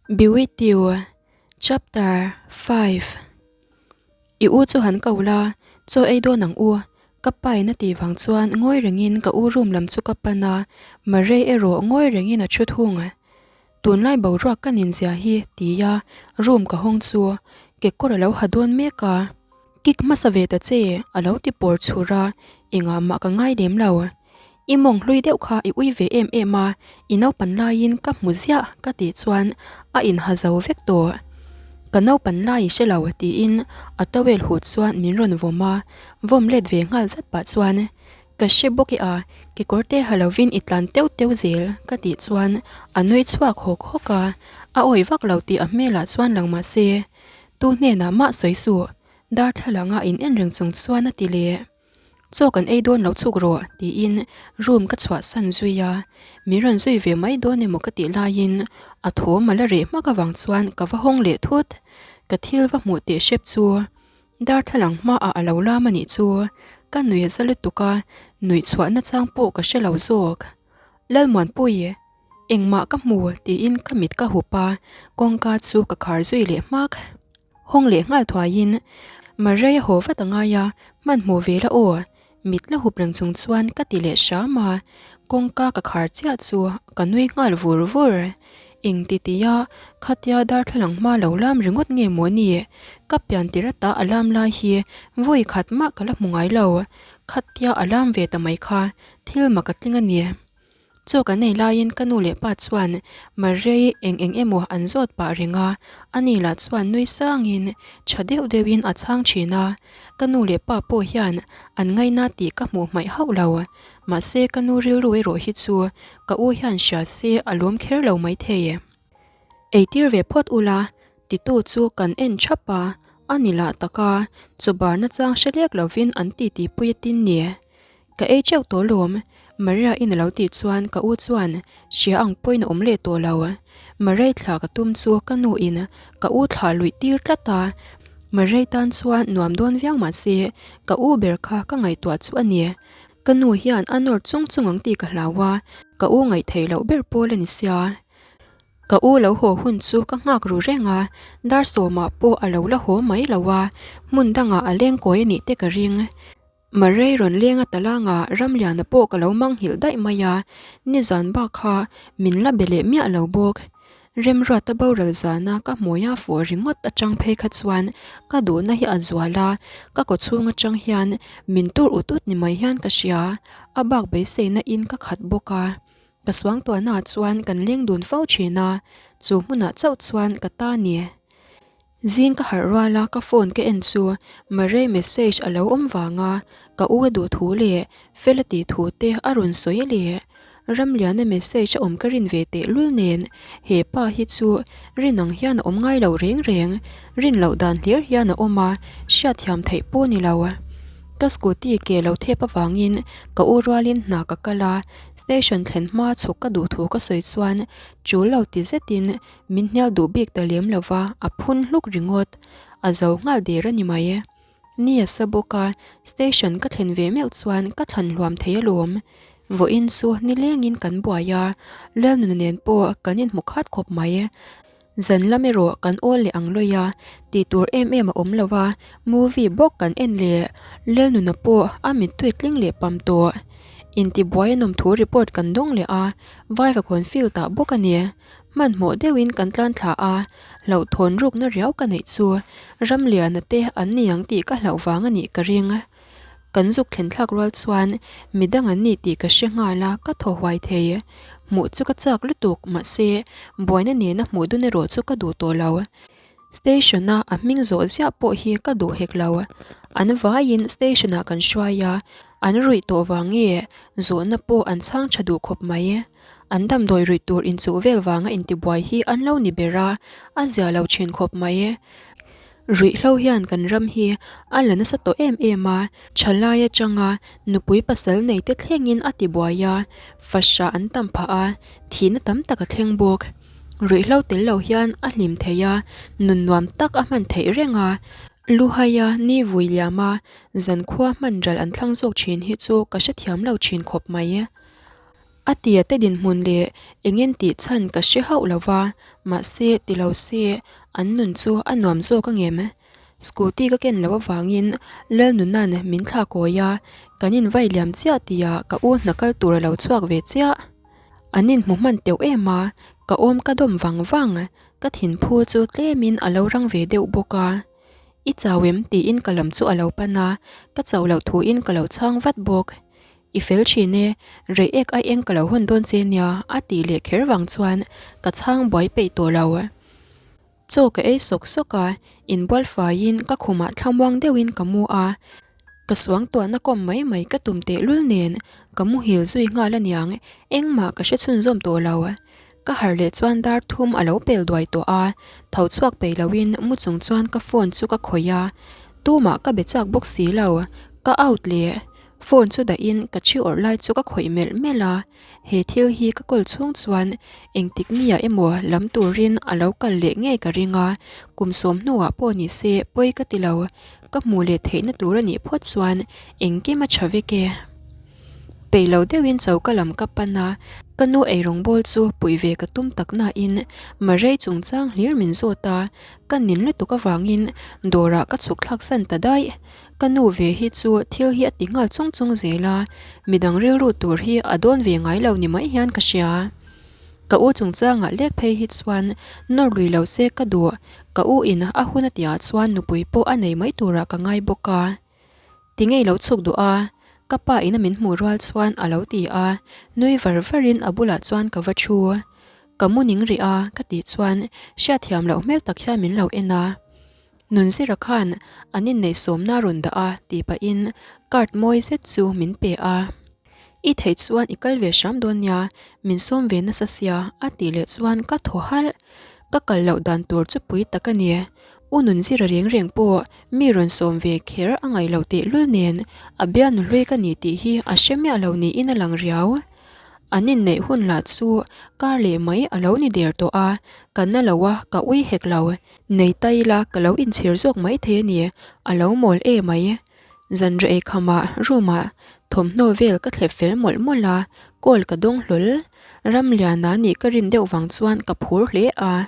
Biwitiu Chapter 5 I u chu han ko la, chaw ei dawn ang u, ka pain a tih vang chuan ngawi rengin ka u room lam chu ka pan a, Marei erawh ngawi rengin a thu thung. Tunlai boruak ka ninzia hi tia room ka hawng chu kekawr a lo ha dawn mek a. Kick hmasa ve ta che a lo ti pawr chhur a, engah mah ka ngai lem lo. I mawng hlui deuh kha i ui ve em em a, i naupan laiin ka hmu ziah ka tih chuan a inha zo vek tawh. Ka naupan lai i hre lo tiin a towel huh chuan min rawn vawm a, vawm let ve nghal zat pah chuan ka hre bawk e a, kekawr te ha lovin i tlan teuh teuh zel ka tih chuan a nui chhuak hawk hawk a, a awi vak lo tih a hmelah chuan lang mah se tu hnenah mah sawi suh, darthlalanga in en reng chung chuan a ti leh. Chaw kan ei dawn lo chhuk rawh tiin room ka chhuahsan zui a, min rawn zui ve mai dawn emaw ka tih laiin a thawm a la reh hmak avang chuan ka va hawng leh thut. Ka thil va hmuh teh hrep chu darthlalang hmaah a lo lam a nih chu ka nui a za lutuk a, nuih chhuah nachang pawh ka hre lo zawk. Lalmuanpui, engmah ka hmu tiin ka mit ka hup a, kawngka chu ka khar zui leh hmak. Hawng leh nghal thuaiin Maria haw vat a ngai a, hmanhmawh ve la aw, mit la hup reng chung chuan ka ti leh hram a, kawngka ka khar chiah chu ka nui nghal vur vur. Eng ti tia khatia darthlalang hma lo lam ringawt nge maw ni? Ka pian tir ata a lam lai hi vawi khat mah ka la hmu ngai lo, khatia a lam ve ta mai kha thil mak a tling a ni. Chaw kan ei laiin ka nu leh pa chuan Marei eng eng emaw an zawt pah reng a, ani lah chuan nui sangin tha deuh deuhin a chhang thin a, ka nu leh pa pawh hian an ngaina tih ka hmuh hmaih hauh lo. Mahse ka nu rilru erawh hi chu ka u hian hria se a lawm kher lo maithei. Eitir ve phawt ula, titu chu kan en thap a, ani lah taka chawbar nachang hre lek lovin an titi pui a tin ni. Ka ei teuh tawh lawm, Maria in a lo tih chuan ka u chuan hria ang pawhin a awm leh tawh lo. Marei thla ka tum chu ka nu in ka u thla luih tir tlat a, Marei tan chuan nuam dawn viau mah se ka u ber kha ka ngaihtuah chu a ni. Ka nu hian a nawr chung chung ang tih ka hlau a, ka u ngaihtheih loh ber pawl a ni sia. Ka u lo haw hun chu ka nghak ru reng a, dar sawmah pawh a lo la haw mai lo a, hmun dangah a leng kawi a nih te ka ring. Marei rawn leng a talanga Ramliana pawh ka lo manghilh daih mai a, nizan bak kha min la be leh miah lo bawk. Remruata boral zana ka hmawia fawh ringawt atang phei kha chuan ka duhna hi a zual a, ka kawchhung atang hian min tur ut ut ni mai hian ka hria, a bak beiseina in ka khat bawk a. Ka suangtuahnaah chuan kan leng dun fo thin a, chu hmunah chauh chuan ka ta ni. Zing ka harh rual a ka phone ka en chu Marei message a lo awm vang a, ka u a duh thu leh fel a tih thu te a rawn sawi leh. Ramliana message a awm ka rin ve teh lul nen he pa hi chu rin ang hian a awm ngai lo reng reng, rin loh dan hlir hian a awm a, hriatthiam theih pawh ni lo. Ka scooty ke lo thep avangin ka u rualin hna ka kal a, station thlen hma chhuk ka duh thu ka sawi chuan tul lo ti zetin Min hnial duh bik ta lem lo va, a phun hluk ringawt. A zo nghal der a ni mai. Ni a sa bawk a, station ka thlen ve meuh chuan ka thlan hluam thei alawm. Vawiin chu nilengin kan buai a, Lalnuna nen pawh kan inhmu khat khawp mai. Zan lam erawh kan awl leh ang lawi a, tih tur em em a awm lo va, movie bawk kan en leh. Lalnuna pawh a mittui tling leh pam tawh. Intibuai a nawm thu report kan dawng leh a, Vaivakawn field ah bawk a ni. Hmanhmawh deuhin kan tlan thla a, hlauhthawn rukna riau ka neih chu Ramliana te an ni ang tih ka hlauh vang a nih ka ring. Kan zuk thlen thlak rual chuan midang an ni tih ka hre nghal a, ka thaw huai thei. Hmuh chu ka chak lutuk, mahse buaina nena hmuh dun erawh chu ka duh tawh lo. Station a a hming zawh ziah pawh hi ka duh hek lo. An vaiin station ah kan hruai a, an ruih tawh vang nge zawhna pawh an chhang tha duh khawp mai. An damdawi ruih tur inchuh vel vanga intibuai hi an lo ni ber a, a zia lo thin khawp mai. Ruihhlo hian kan ram hi a la nasa tawh em em a, thalai atanga nupui pasal nei te thlengin a tibuai a, fahrah an tam phah a, thihna tam tak a thleng bawk. Ruihhlo tel lo hian a hlim thei a, nun nuam tak a hman theih reng a. Luhaia ni vui liama zankhua hman ral an thlang zawk thin hi chu ka hrethiam lo thin khawp mai. A tia te dinhmun leh engin tih chhan ka hre hauh lo va, mahse ti lo se an nun chu a nuam zawk angem? Scooty ka ken loh avangin Lalnuna'n min thla kawi a, kan invai liam chiah tihah ka u hna kal tur a lo chhuak ve chiah. An inhmu hman teuh em a, ka awm ka dawm vang vang, ka thinphu chu tlemin a lo rang ve deuh bawk a. I chau em? tiin ka lam chu a lo pan a, ka chauh loh thuin ka lo chhang vat bawk. I fel thin e, rei ek ai eng ka lo hawn dawn che nia a tih leh kher vang chuan ka chhang buai peih tawh lo. Chaw ka ei sawk sawk a, inbual faiin ka khumah thlamuang deuhin ka mu a, ka suangtuahna kawm mai mai ka tum tehlul nen ka muhil zui nghal aniang engmah ka hre chhunzawm tawh lo. Ka harh leh chuan dar thum a lo pel duai tawh a, tho chhuak peih loin mu chung chuan ka phone chu ka khawih a, tumah ka be chak bawk si lo, ka out leh phone chu dahin ka thi awrh lai chu ka khawih melh melh a, he thil hi ka kawl chhung chuan engtik nia emaw lam turin a lo kal leh ngei ka ring a, kum sawm hnuah pawh ni se pawi ka ti lo, ka hmuh leh theihna tur a nih phawt chuan engkim a tha vek e. Peih lo deuhin choka lam ka pan a, ka nu eirawng bawl chu puih ve ka tum tak nain Marei chungchang hlir min zawt a, ka nin lutuk avangin dawrah ka chhuk thlak san ta daih. Ka nu ve hi chu thil hi a ti nghal chung chung zel a, midang rilru tur hi a dawn ve ngai lo ni mai hian ka hria. Ka u chungchangah lek phei hi chuan nawr lui lo se ka duh, ka u in a hun a tihah chuan nupui pawh a nei mai turah ka ngai bawk a. Ti ngei lo chhuk duh a, ka pa ina min hmuh rual chuan a lo ti a, nui var varin a bulah chuan ka va thu. Ka mu ning rih a, ka tih chuan hriatthiam loh hmel tak hian min lo en a. Nunzira khan an inneih sawmna rawn dah a tih pahin card mawi zet chu min pe a. I theih chuan i kal ve hram dawn nia, min sawm ve nasa sia a tih leh chuan ka thaw halh. Ka kal loh dan tur chu pui tak a ni. U Nunzira reng reng pawh mi rawn sawm ve kher a ngaih loh tehlul nen a bialnu hlui ka ni tih hi a hre miah lo niin a lang riau. An inneih hun lah chu kar leh mai a lo ni der tawh a, ka na lo a, ka ui hek lo. Nei ta ila ka lo inchhir zawk mai thei a ni, a lo mawl e mai. Zanriah ei khamah room ah thawmhnaw vel ka thlep fel mawlh mawlh a, call ka dawng hlawl. Ramliana nih ka rin deuh vang chuan ka phur hle a,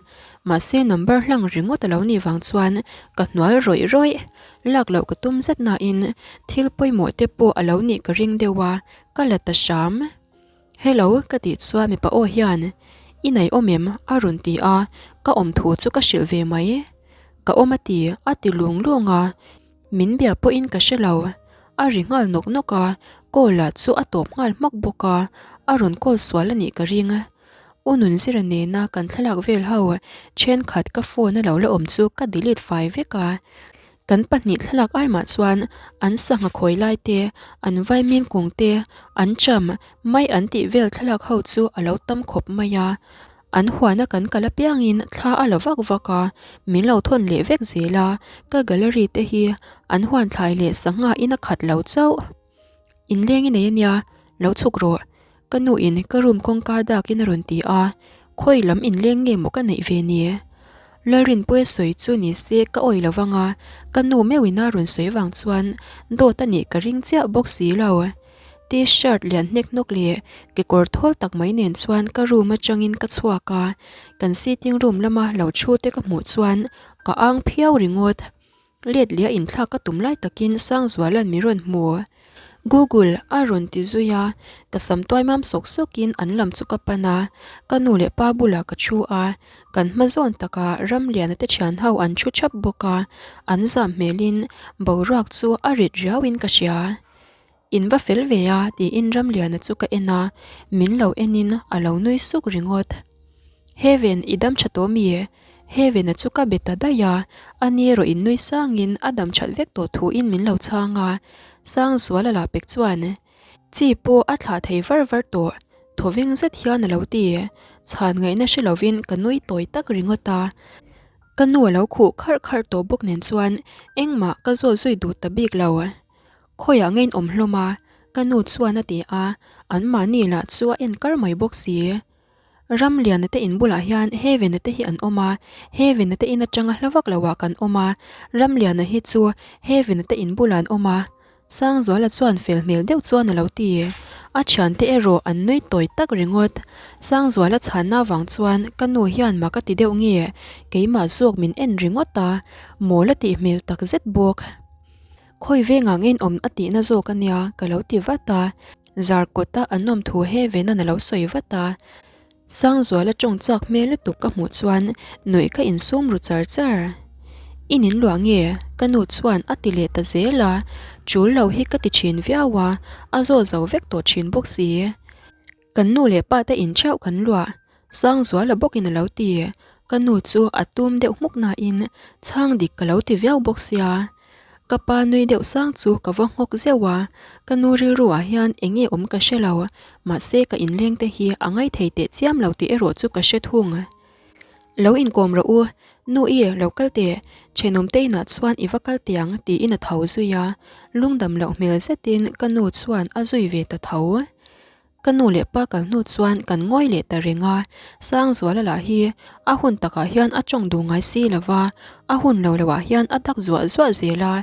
mahse number hlang ringawt a lo nih vang chuan ka hnual rawih rawih. Lak loh ka tum zet nain thil pawimawh te pawh a lo nih ka ring deuh a, ka la ta hram. Hello ka tih chuan mipa aw hian I nei awm em? a rawn ti a, ka awm thu chu ka hrilh ve mai. Ka awm a ti, a ti lung lung a. Min bia pawhin ka hre lo. A ri nghal nawk nawk a, call ah chu a tawp nghal hmak bawk a, a rawn call sual a nih ka ring. U Nunzira nena kan thlalak vel ho thenkhat ka phone a lo la awm chu ka delete fai vek a. Kan pahnih thlalak ai mah chuan an sangha khawi lai te, an vaimim kung te, an cham mai an tih vel thlalak ho chu a lo tam khawp mai a. An huana kan kal apiangin thla a la vak vak a, min lo thawn leh vek zel a, ka gallery te hi an huan thlai leh sangha in a khat lo chauh. Inleng i nei ania, lo chhuk rawh. Ka nu in ka room kawngka dak in a rawn ti a, khawi lam inleng nge maw ka neih ve ni? Lalrinpuia sawi chu ni se ka awih lo vang a, ka nu meuhin a rawn sawi vang chuan dawt a nih ka ring chiah bawk si lo. T-shirt lian hnek hnawk leh kekawr thawl tak mai nen chuan ka room atangin ka chhuak a, kan sitting room lama lo thu te ka hmuh chuan ka ang phiau ringawt. Let leh a inthlak ka tum lai takin Sangzuala'n min rawn hmu. Google a rawn ti zui a, ka sam tuai mam sawk sawkin an lam chu ka pan a, ka nu leh pa bulah ka thu a, kan hma zawn takah Ramliana te thian ho an thu thap bawk a, an zam hmelin boruak chu a rit riauin ka hria. In va fel ve a tiin Ramliana chu ka en a, min lo enin a lo nui suk ringawt. Heaven i dam tha tawh mi? Heaven-a chu ka be ta daih a, ani erawh in nui sangin a dam that vek tawh thuin min lo chhang a, Sangzuala lah pek chuan chi pawh a thlah thei var var tawh, thawveng zet hian a lo ti. Chhan ngaihna hre lovin ka nui tawi tak ringawt a. Ka nu a lo khuh kharh kharh tawh bawk nen chuan engmah ka zawt zui duh ta bik lo. Khawiah nge in awm hlawm a? Ka nu chuan a ti a, anmahni lah chu a en kar mai bawk si. Ramliana te in bulah hian Heaven-a te hi an awm a, Heaven-a te in atanga hla vak loah kan awm a, Ramliana hi chu Heaven-a te in bulah an awm a. Sangzuala chuan fel hmel deuh chuan a lo ti. A thiante erawh an nui tawi tak ringawt. Sangzuala chhanna vang chuan ka nu hian mak a ti deuh nge, keimah zawk min en ringawt a, mawl a tih hmel tak zet bawk. Khawi vengah nge in awm a tihna zawk a nia ka lo ti vat a, Zarkawta an awm thu he venan a lo sawi vat a. Sangzuala tawng chak hmel lutuk ka hmuh chuan nuih ka insum ru char char. I nin luah nge? Ka nu chuan a ti leh ta zel a, tul lo hi ka ti thin viau a, a zawl zo vek tawh thin bawk si. Kan nu leh pa te in theuh kan luah, Sangzuala bawkin a lo ti. Ka nu chu a tum deuh hmuk nain chhang dik ka lo ti viau bawk sia. Ka pa nui deuh sang chu ka va nghawk zeuh a, ka nu rilru ah hian eng nge awm ka hre lo, mahse ka inleng te hi a ngaithei teh chiam lo tih erawh chu ka hre thung. Lo inkawm rawh u, nu i lo kal teh, thenawm te inah chuan i va kal teh ang tiin a tho zui a, lungdam loh hmel zetin ka nu chuan a zui ve ta tho. Ka nu leh pa kal hnu chuan kan ngawi leh ta reng a, Sangzuala lah hi a hun takah hian a tawng duh ngai si lo va, a hun lo loah hian a dak zuah zuah zel a,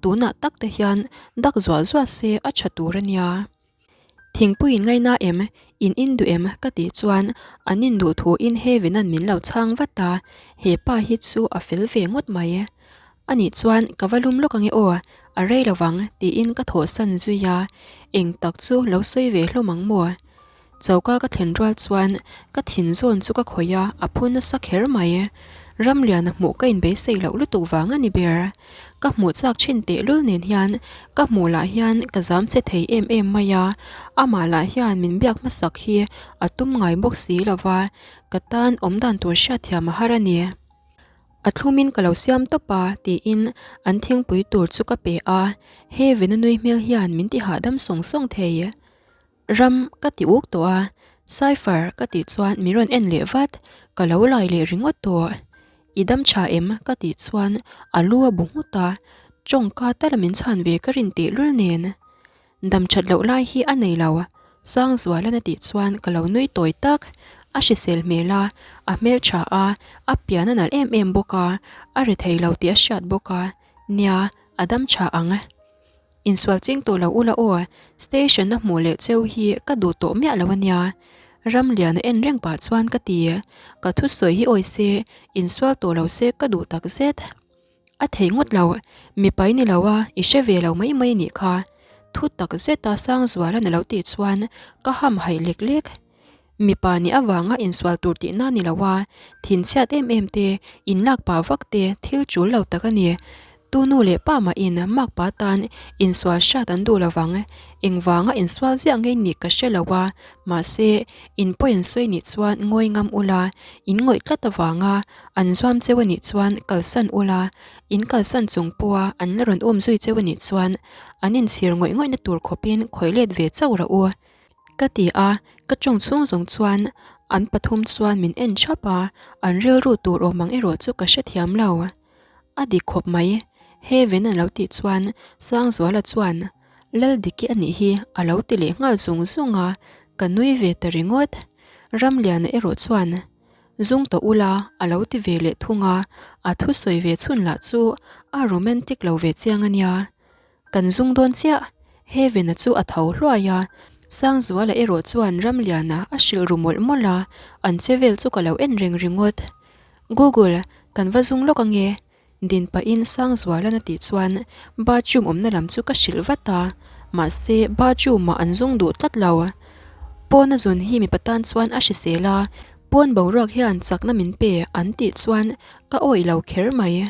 tunah tak te hian dak zuah zuah se a tha tur a nia. Thingpui in ngaina em? In in duh em? Ka tih chuan an in duh thu in Heaven-a'n min lo chhang vat a, he pa hi chu a fel ve ngawt mai. Anih chuan ka va lum lawk ange aw, a rei lo vang tiin ka thawhsan zui a, eng tak chu lo sawi ve hlawm ang maw? Choka ka thlen rual chuan ka thin zawn chu ka khawih a, a phu nasa kher mai. Ramliana hmuh ka inbeisei loh lutuk vang a ni ber. Ka hmuh chak thin tehlul nen hian ka hmuh lah hian ka zam che thei em em mai a, amah lah hian min biak hmasak hi a tum ngai bawk si lo va, ka tan awmdan tur hriatthiam a har a ni. A thlumin ka lo siam tawp a tiin an thingpui tur chu ka pe a, he Vena nui hmel hian min ti hahdam sawng sawng thei. Ram ka ti uk tawh a, Cypher ka tih chuan min rawn en leh vat, ka lo lai leh ringawt tawh. I dam tha em? ka tih chuan a lu a bu nghut a, tawngka tala min chhan ve ka rin tehlul nen. Dam that loh lai hi a nei lo, Sangzualan a tih chuan ka lo nui tawi tak. A hrisel hmel a, a hmeltha a, a pian a nalh em em bawk a, a ri thei lo tih a hriat bawk a, nia, a dam tha ang. Insual ching tawh lo ula aw, station a hmuh leh cheu hi ka duh tawh miah lo a nia. Ramliana en reng pah chuan ka ti, ka thusawi hi awi se, insual tawh lo se ka duh takzet. A thei ngawt lo, mipa i ni lo a, i hre ve lo mai mai nih kha. Thu tak zeta Sangzuala'n a lo tih chuan ka ham haih lek lek. Mipa nih avanga insual tur tihna ni lo a, thinchhiat em em te, inlak pah vak te thil tul lo tak a ni. Tu nu leh pa mahin makpa tan insual hriat an duh lo vang. Engvanga insual ziah ngei nih ka hre lo a, mahse in pawi an sawi nih chuan ngawi ngam ula, in ngawih tlat avanga An zuam cheu anih chuan kalsan ula, in kalsan chung pawha an la rawn um zui cheu anih chuan an inchhir ngawih ngawihna tur khawpin khawih let ve chauh rawh u. Ka ti a, ka tawng chhung zawng chuan an pathum chuan min en thap a, an rilru tur awm ang erawh chu ka hrethiam lo. A dik khawp mai, Heaven an lo tih chuan Sangzuala chuan Laldiki anih hi a lo ti leh nghal zung zung a, ka nui ve ta ringawt. Ramliana erawh chuan Zung tawh ula a lo ti ve leh thung a, a thusawi ve chhun lah chu a romantic lo ve chiang a nia. Kan zung dawn chiah, Heaven-a chu a tho hluai a, Sangzuala erawh chuan Ramliana a hrilh ru mawlh mawlh a, an che vel chu ka lo en reng ringawt. Google, kan va zung lawk ange, Din pahin Sangzualan a tih chuan bathroom awmna lam chu ka hrilh vat a, mahse bathroom ah an zung duh tlat lo. Pawn a zun hi mipa tan chuan a hrisel a, pawn boruak hian chakna min pe an tih chuan ka awih lo kher mai.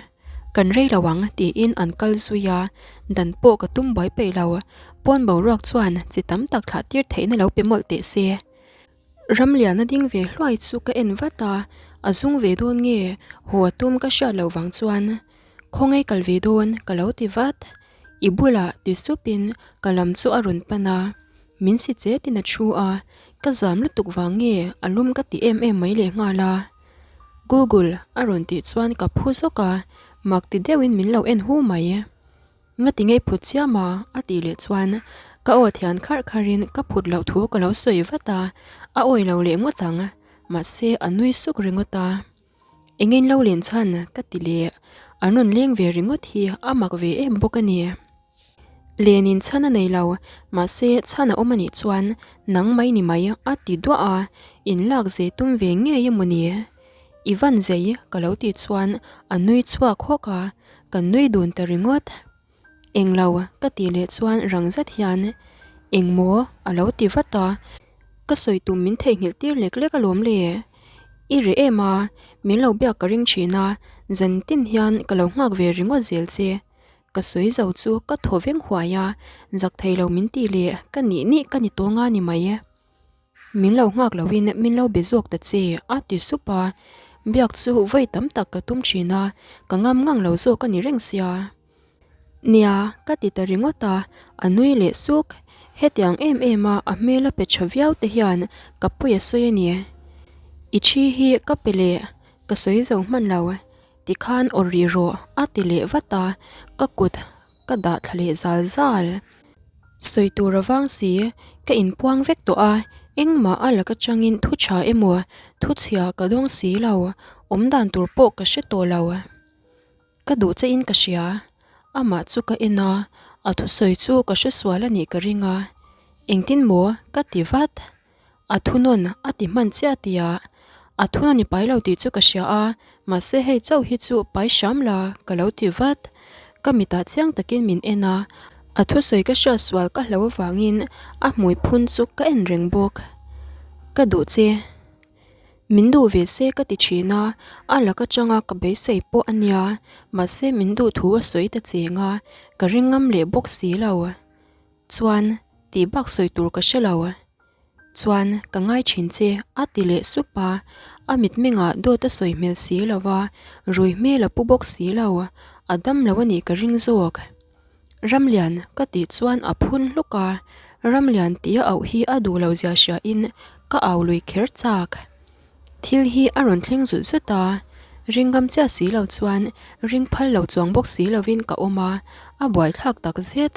Kan rei lo ang tiin an kal zui a, dan pawh ka tum buai peih lo. Pawn boruak chuan chi tam tak thlah tir theihna lo pe mawlh teh se. Ramliana ding ve hluai chu ka en vat a, a zung ve dawn nge haw a tum ka hriat loh vang chuan khawngaih kal ve dawn ka lo ti vat. I bulah ti supin ka lam chu a rawn pan a, min si chetin a thu a, ka zam lutuk vang nge a lum ka ti em em mai lehnghal a. Google a rawn tih chuan ka phu zawk a, mak ti deuhin min lo en hu mai. Nga ti ngei phut chiam a? a tih leh chuan ka aw thian kharh kharhin ka phut loh thu ka lo sawi vat a, a awi lo leh ngawt ang, mahse a nui suk ringawt a. Eng in lo len chhan? ka ti leh, an rawn leng ve ringawt hi a mak ve em bawk a ni. Lenin chhan a nei lo, mahse chhan a awm a nih chuan nang mai ni mai a ti duah a, in lak zei tum ve ngei emaw ni? I van zei ka lo tih chuan a nui chhuak hawk a, kan nui dun ta ringawt. Englo ka tih leh chuan rang zet hian engmaw a lo ti vat a, ka sawi tum min theihnghilh tir lek lek alawm le. I reh em a, min lo biak ka ring thin a, zan tin hian ka lo nghak ve ringawt zel che. Ka sawi zo chu ka thaw veng huai a, zak thei lo min tih leh ka nih nih ka ni tawng a ni mai. Min lo nghak loin min lo be zawk ta che a ti sup a, biak chu vawi tam tak ka tum thin a, ka ngam ngang lo zawk a ni reng sia. Nia, ka ti ta ringawt a, a nui leh suk. Hetiang em em a a hmel a pe tha viau te hian ka pawi a sawi a ni. I thi hi ka pe leh, ka sawi zo hman lo. Tikhan aw rih rawh a ti leh vat a, ka kut ka dah thla leh zal zal. Sawi tur avang si, ka inpuang vek tawh a, engmah a laka changin thu tha emaw thu chhia ka dawng si lo, awm dan tur pawh ka hre tawh lo. Ka duh che in ka hria, amah chu ka en a, a thusawi chu ka hre sual a nih ka ring a, engtin maw ka ti vat. A thunawn a ti hman chiah tia, a thunawn i pai lo tih chu ka hria a, mahse hei chauh hi chu pai hram la ka lo ti vat. Ka mitah chiang takin min en a, a thusawi ka hriat sual ka hlo avangin a hmui phun chu ka en reng bawk. Ka duh che. Min duh ve se ka ti thin a, a lak atanga ka beisei pawh a nia, mahse min duh thu a sawi ta cheng a, ka ring ngam leh bawk si lo. Chuan tih bak sawi tur ka hre lo. Chuan ka ngai thin che a ti leh sup a, a mitmengah dawt a sawi hmel si lo va, rui hmel a pu bawk si lo, a dam lo a nih ka ring zawk. Ramlian ka tih chuan a phun hluk a, Ramlian tih a auh hi a duh lo zia hria in ka au lui kher chak. Thil hi a rawn thleng zut zut a, ringam chiah si lo chuan ring phal lo chuang bawk si lovin ka awm a, a buaithlak tak zet.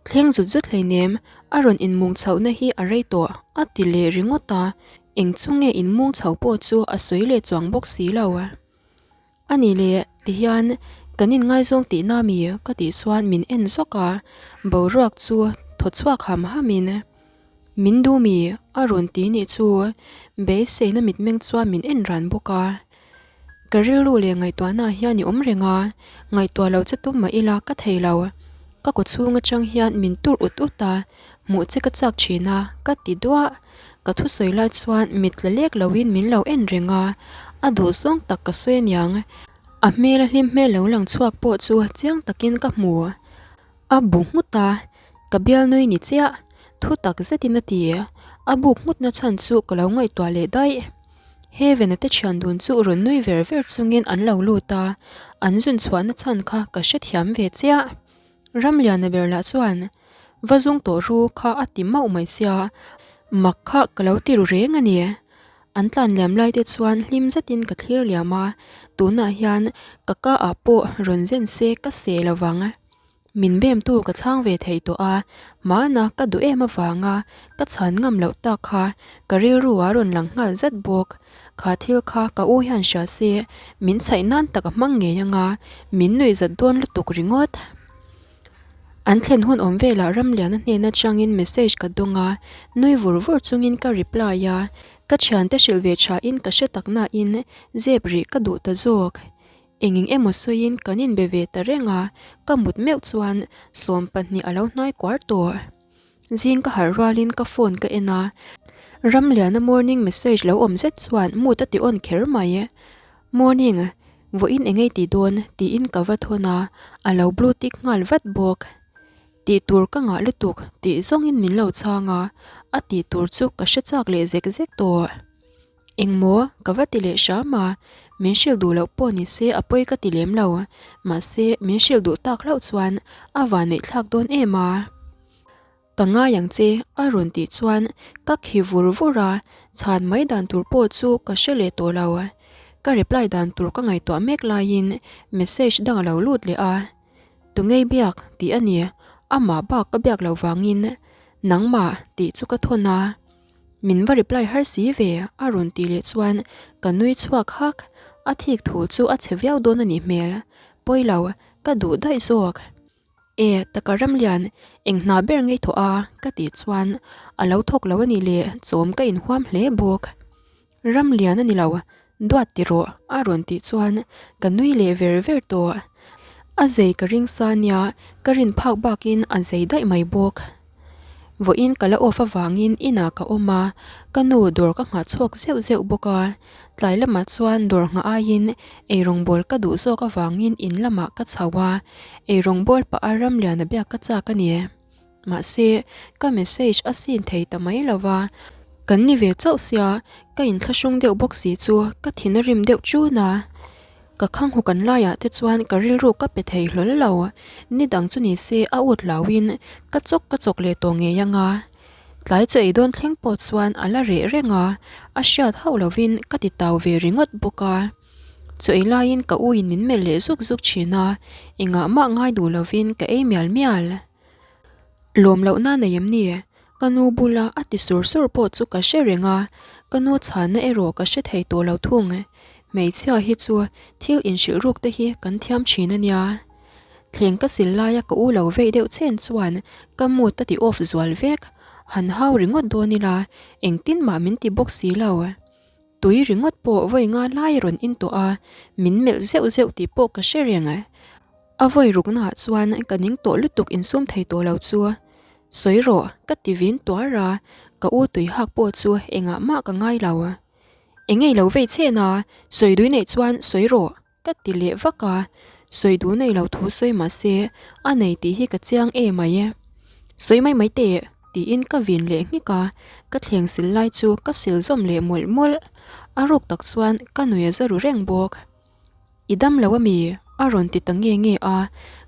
Thleng zut zut hleinem, a rawn inmung chhohna hi a rei tawh, a ti leh ringawt a, eng chu nge inmung chho pawh chu a sawi leh chuang bawk si lo. A ni leh, tihian kan inngaizawng tihna mi ka tih chuan min en zawk a, boruak chu thaw chhuak ham hamin, Min duh mi? a rawn ti nih chu beiseina mitmeng chuan min en ran bawk a. Ka rilru leh ngaihtuahna hian i awm reng a, ngaihtuah lo che tum mah ila ka thei lo. Ka kaw chhung atang hian min tur ut ut a, hmuh che ka chak thin a, ka ti duah. Ka thusawi lai chuan mit tla lek loin min lo en reng a, a duh zawng tak ka sawi aniang. A hmel a hlim hmel lo lang chhuak pawh chu chiang takin ka hmu. A bu nghut a, ka bialnui ni chiah, thu tak zetin a ti. A buk nghutna chhan chu ka lo ngaihtuah leh daih. Heaven-a te thian dun chu rawn nui ver ver chungin an lo lut a, an zun chhuahna chhan kha ka hrethiam ve chiah. Ramliana ber lah chuan, Va zung tawh ru kha a ti mauh mai sia, mak kha ka lo ti ru reng a ni. An tlan liam lai te chuan hlim zetin ka thlir liam a, tunah hian ka ka ah pawh rawn zen se ka seh lo vang. Min bemtu ka chhang ve thei tawh a, hmana ka duh em avanga ka chhan ngam loh tak kha ka rilru a rawn lang nghal zat bawk. Kha thil kha ka u hian hria se min chhaih nan tak a hmang ngei anga min nuih zat dawn lutuk ringawt. An thlen hun awm velah Ramliana hnen atangin message ka dawng a, nui vur vur chungin ka reply a, ka thiante hrilh ve thain ka hre tak nain zep rih ka duh ta zawk. Eng eng emaw sawiin kan inbe ve ta reng a, ka mut meuh chuan 12 a lo hnai kuar tawh. Zing ka harh rualin ka phone ka en a, Ramliana morning message lo awm zet chuan mood a ti on kher mai. Morning, vawiin eng ei ti dawn? tiin ka va thawn a, a lo blue tick nghal vat bawk. Tih tur ka ngah lutuk tih zawngin min lo chhang a, a tih tur chu ka hre chak leh zek zek tawh. Engmaw? Ka va ti leh hram a, min hrilh duh loh pawh ni se a pawi ka ti lem lo, mahse min hrilh duh tak hlauh chuan a vanneih thlak dawn em a. Ka ngai ang che a rawn tih chuan ka khi vur vur a, chhan mai dan tur pawh chu ka hre leh tawh lo. Ka reply dan tur ka ngaihtuah mek laiin message dang a lo lut leh a, Tungei biak tih a ni, amah bak ka biak loh vangin nangmah tih chu ka thawn a. Min va reply har si ve a rawn tih leh chuan ka nui chhuak hak, a thik thu chu a chhe viau dawn a nih hmel, pawi lo, ka duh daih zawk. E, taka Ramlian, eng hna ber ngei thawh a? ka tih chuan a lo thawk lo a nih le, chawm ka inhuam hle bawk. Ramlian a ni lo, duat ti rawh, a rawn tih chuan ka nui leh ver ver tawh. A zei ka ring sa nia, ka rin phak bakin a zei daih mai bawk. Vawiin ka la off avangin inah ka awm a, ka nu dawr ka nghah chhuak zeuh zeuh bawk a. Tlai lamah chuan dawr nghah aiin eirawngbawl ka duh zawk avangin in lamah ka chho a, eirawngbawl pah a Ramliana biak ka chak a ni. Mahse, ka message a sin thei ta mai lo va, kan ni ve chauh sia, ka inthlahrung deuh bawk si chu ka thin a rim deuh ṭun a. Ka khanghu kan laiah te chuan ka rilru ka pe thei hlawl lo. Ni dang chu ni se a ut lauin ka chawk ka chawk leh tawh ngei anga. Tlai chu ei dawn thleng pawh chuan a la reh reng a, a hriat hauh lovin ka ti tau ve ringawt bawk a. Chaw ei laiin ka u in min melh leh zuk zuk thin a, engah mah ngai duh lovin ka ei mial mial. Lawm lohna nei em ni? Ka nu bula a ti sur sur pawh chu ka hre reng a, ka nu chhanna erawh ka hre thei tawh lo thung. Hmeichhia hi chu thil inhrilh ruk te hi kan thiam thin a nia. Thleng ka sil laia ka u lo veih deuh chen chuan ka mood a ti off zual vek. Han hau ringawt dawn ila engtin mah min ti bawk si lo. Tui ringawt pawh vawi nga lai a rawn in tawh a, min melh zeuh zeuh tih pawh ka hre reng. A vawi ruknaah chuan ka ning tawh lutuk insum thei tawh lo chu. Sawi rawh, ka ti vin tuar a, ka u tui hak pawh chu engah mah ka ngai lo. Engei lo vei chhen a, sawi dui neih chuan sawi rawh. Ka ti leh vak a, sawi duh nei lo thu sawi mah se a nei tih hi ka chiang em mai e. Sawi mai mai teh tiin ka vin leh nghik a, ka thleng sil lai chu ka sil zawm leh mawlh mawlh. A ruk tak chuan ka nui a za ru reng bawk. I dam lo ami? a rawn ti ta nge nge a,